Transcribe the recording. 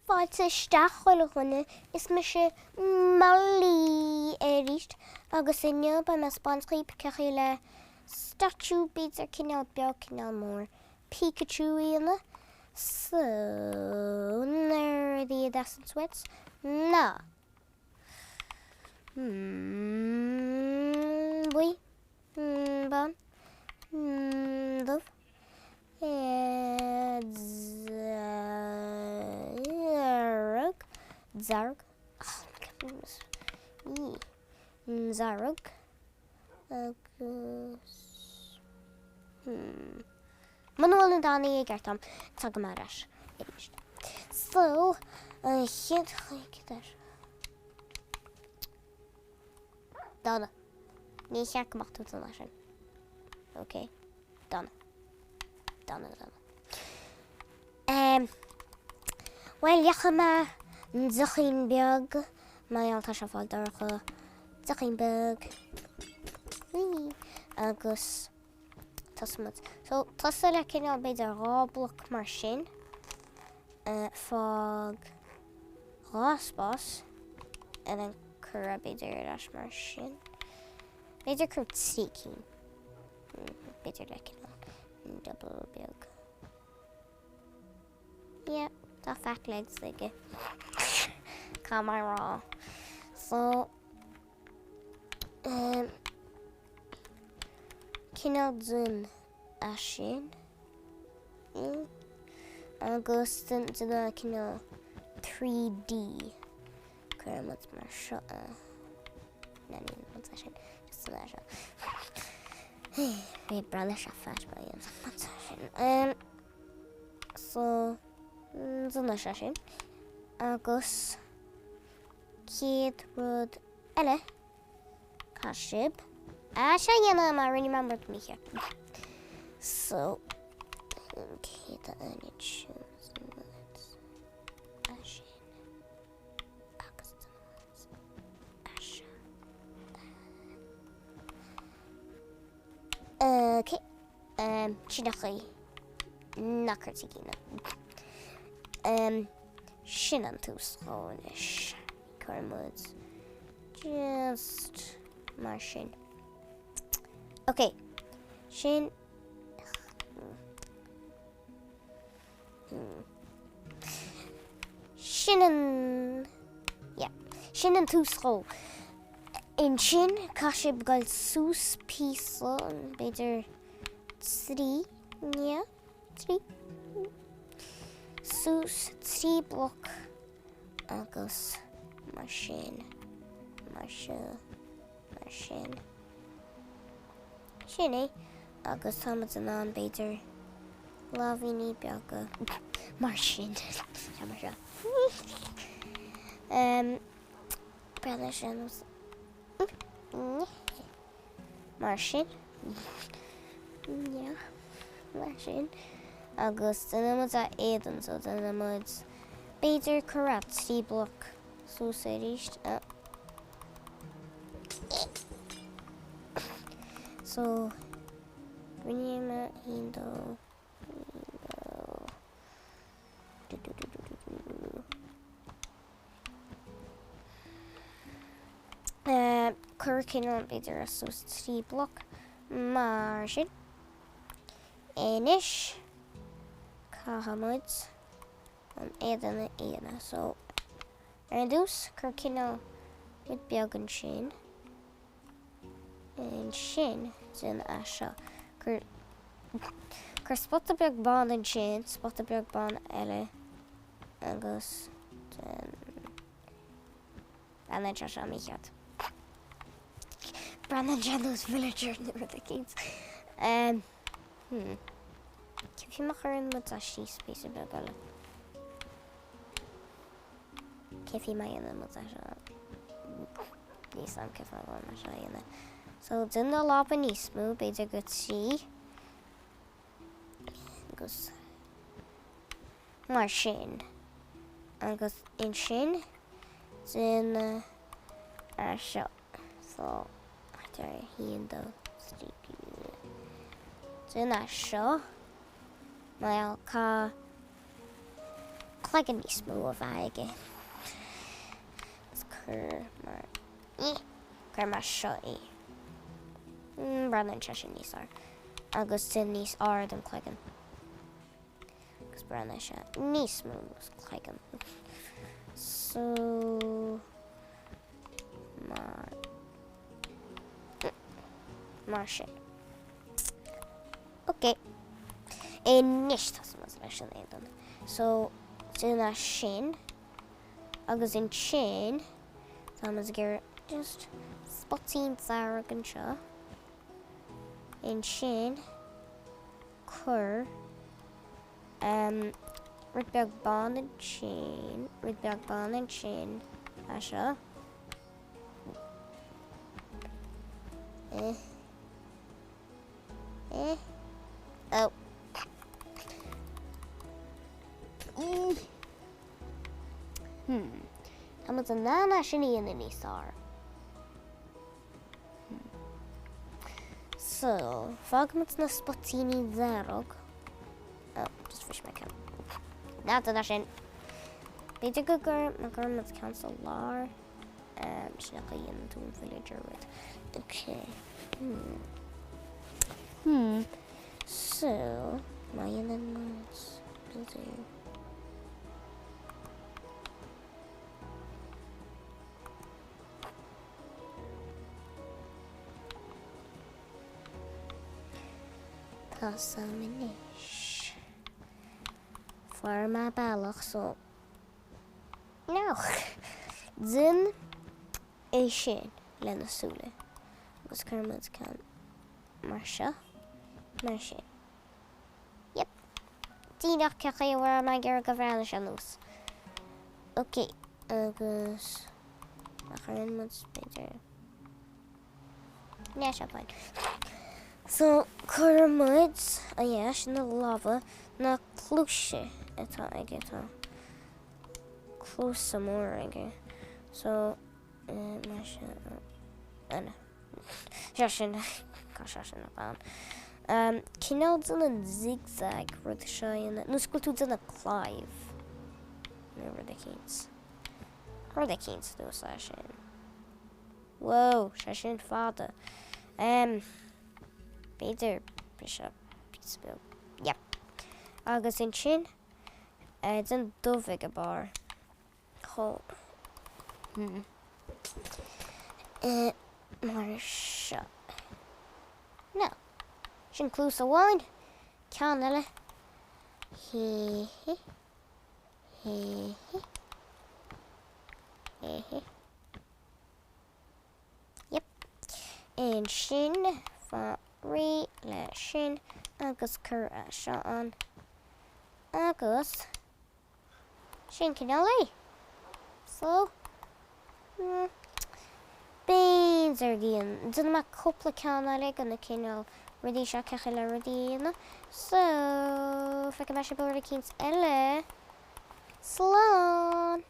Fáilte isteach chuile dhuine, is mise Molly arís agus inniu beidh mé ag 'spáint dhaoibh cén chaoi le statue b'fhéidir cineál beag cineál mór Pikachu a dhéanamh. So, na rudaí a dteastaíonns uait ná buí, bán, dubh, Dearg, dearg, dearg agus hmm. Muna bhfuil na dathanna i gceart agam, tagaidh mé ar ais arís. So, an chéad chuid air. Donna. Ní cheart go mbeadh tú dona sin. Ok. Donna. Donna, Donna. Um, Bhuel, gheobhaidh mé an deochín beag, mar gheall tá sé fáil dorcha, deochín beag, agus tosóidh muid. So, tosaigh le cineál b'fhéidir 2 bloc mar sin, uh, fág 2 spás, and then cuir b'fhéidir ar ais mar sin. B'fhéidir cuir 3 cinn. B'fhéidir le cineál double beag. Yeah, tá fat legs aige. Caithfidh mé a rá. So, um, cineál den a sin. Mm. Agus den den cineál 3D. Cuireann muid mar seo é. Ná ní muid é sin. Just é seo. Bhí breá leis a fat boy an sin. Um, so, dona sé sin. Agus chéad rud eile caithfidh sibh é seo a dhéanamh mar rinne mé rud mícheart. So, an chéad ionad sin. Sin. Agus Ok, um, sin an chaoi nach cuir sí cína. Um, sin an tús dhó anois. Cuir muid just mar sin. Ok, sin Sin an, yeah, sin an tús dhó. Ansin, caithfidh sibh dul suas píosa, b'fhéidir 3, yeah, 3. Suas 3 bloc agus mar sin, mar seo, mar sin. Sin é, agus táimid in ann, b'fhéidir, láimhíní beaga mar sin. Seo mar seo. Breathnaigh sé anuas. Mar sin. Yeah, mar sin. Agus déanfaidh muid a éadan, so déanfaidh muid, b'fhéidir, corradh 3 bloc suas arís. So, rinne mé 1, 2, 1, 2, 2, 2, 2, 2, 2. Cuir cineál b'fhéidir suas 3 bloc mar sin. Anois, caithfidh muid an éadan a dhéanamh. So, Ar dtús, cuir cineál rud beag ansin. Ansin, déan é seo. Cuir, cuir spota beag bán ansin, spota beag bán eile, agus déan, breathnaíonn sé seo mícheart. Breathnaíonn sé nós villager nó rud eicínt. Um, hmm. Cén fáth má chuireann muid é síos píosa beag eile? Cén fáth má dhéanann muid é seo? Níl 's a'm cén fáth a bhfuil mé seo a dhéanamh. So, déan na lámha níos mó, b'fhéidir go 3. Agus mar sin. Agus ansin, déan é seo. So, 1, 2, 3, déan é seo. Mar cá. Cloigeann níos mó a bheith aige. Agus cuir mar cuir mar seo é. Breathnaíonn sé sin níos fearr. Agus sin níos ard an cloigeann. Agus breathnaíonn sé níos mó níos cloigeann. So mar mar sin. Ok. Anois tosóidh muid leis an éadan. So, déan é sin. Agus ansin, tá muid ag iarraidh just spotín dearg anseo. Ansin, cuir um, rud beag bán ansin, rud beag bán ansin, é seo. Eh. Eh. Oh. Mm. Hmm. Tá muid in ann é sin a dhéanamh níos fearr. Hmm. So, fágfaidh muid na spotíní dearg. Oh, just bhris mé ceann. Ná déan é sin. B'fhéidir go gcuir má chuireann muid ceann sa lár. Sin a dhéanann tú an villager rud. Ok. Hmm. Hmm. So, má dhéanann muid building. Tá sam anois. Fuair mé bealach so No. Déan é sin lena súile. Agus cuireann muid ceann mar seo, mar sin. Yep. Díreach cén chaoi a raibh mé ag iarraidh go bhreathnódh sé ar nós. Ok, agus má chuireann muid b'fhéidir Nah, seo fine. So, cuireann muid, oh yeah, sin na lámha, na cluaise atá aige, tá cluasa mór aige. So, mar sin, uh, sé sin, cá sé sin a bán. Um, cineál den an zigzag rud seo a dhéanamh, nó is go bhfuil tú ag déanamh claíomh, nó rud eicínt. Rud eicínt nós é sin. Whoa, sé sin fada. Um, b'fhéidir briseadh píosa beag. Yep. Agus ansin, uh, déan dubh ag a barr. Chomh hmm. Uh, mar seo. No. Sin cluas amháin. Ceann eile. Hé hé. Hé hé. Hé hé. Yep. Ansin, faigh réidh le sin agus cuir é seo ann. Agus sin cineál é. So, hmm, b'fhéidir go ndéanfaidh mé cúpla ceann eile de na cineál rudaí seo cén chaoi le rudaí a dhéanamh. So, feicfidh mé sibh uair eicínt eile. Slán!